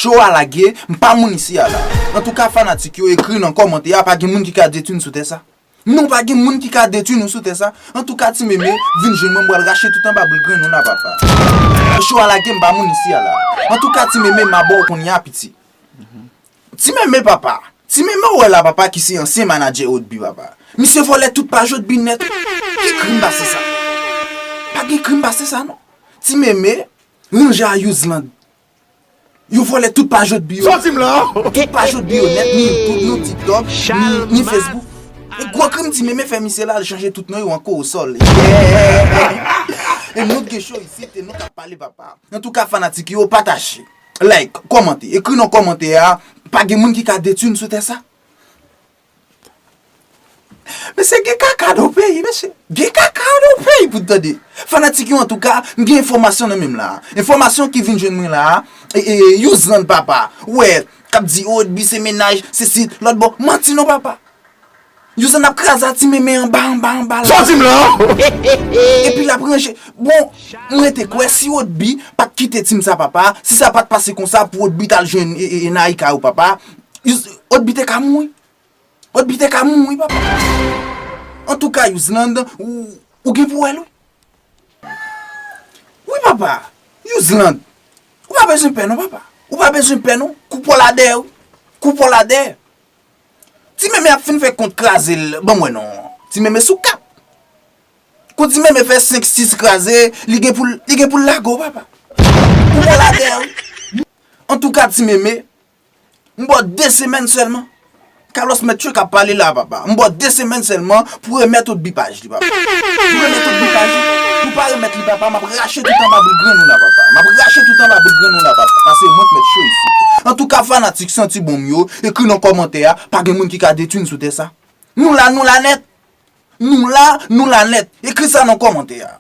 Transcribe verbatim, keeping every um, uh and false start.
Cho a lage, m pa moun isi a la. Antouka, fanatik yo, ekri nan kòmantè a, pa gen moun ki ka detwi n sou tè sa. Non, pa gen moun ki ka detwi nou sou tè sa. Antouka, Ti Meme, vin jwenn mwen, m pral rache tout anba boul grenn ou la, papa. Cho a lage, m pa moun isi a la. Antouka, Ti Meme, m a ba w kounye a, piti. Ti Meme, papa. Ti Meme, ou wè la, papa, ki se ansyen manadjè Odby, papa. Misye vòlè tout paj Odby nèt. Ki krim pase sa? Pa gen krim pase sa, non. Ti Meme, ranje a Yuzland. Yo vòlè tout paj Odby yo. Sòti m la! Tout paj Odby yo nèt, ni YouTube, ni TikTok, ni, ni Facebook. E gwo krim Ti Meme fè misye la, l chanje tout non yo an korosòl. Yeah! E nou t gen cho isit, e nou k ap pale, papa. Antouka, fanatik yo, pataje, like, kòmante, ekri nan kòmantè a. Pa gen moun ki ka detwi n sou tè sa. Mesye, gen kaka nan peyi, mesye. Gen kaka nan peyi pou tande. Fanatik yo, antouka, m gen enfòmasyon nan men m la. Enfòmasyon ki vin jwenn mwen la, e, e, Yuzland, papa. Wè, k ap di, Odby se mennaj, se si, lòt bò. Manti non, papa. Yuzland ap kraze a Ti Meme anba, anba, anba la. Sòti m la! Epi l ap ranje. Bon, mwen te kwè si Odby pa t kite team sa, papa, si sa pa t pase konsa pou Odby t al jwenn, e, e, e, Naïka yo, papa, Yuz-, Odby te ka mouri. Odby te ka mouri, papa. Antouka, Yuzland, ou, ou gen pou wè l, wi. Wi, papa. Yuzland, ou pa bezwen pè, non, papa. Ou pa bezwen pè, non. Koup w la dèyè, wi. Koup w la dèyè. Ti Meme ap fin fè kont kraze l, ban m wè, non. Ti Meme sou kap. Kou Ti Meme fè senk, sis kraze, li gen pou l, li gen pou l lage w, papa. Koup w la dèyè, wi. Antouka, Ti Meme, m ba w de semèn sèlman. Carlos Mèt Cho k ap pale la, papa. M ba w de semèn sèlman pou remèt Odby paj li, papa. Pou remèt Odby paj li. Pou pa remèt li, papa, m ap rache tout anba boul grenn ou la, papa. M ap rache tout anba boul grenn ou la, papa. Pase mwen k Mèt Cho isi. Antouka, fanatik Santi Bonm yo, ekri nan kòmantè a, pa gen moun ki ka detwi n sou tè sa. Nou la, nou la nèt. Nou la, nou la nèt. Ekri sa nan kòmantè a.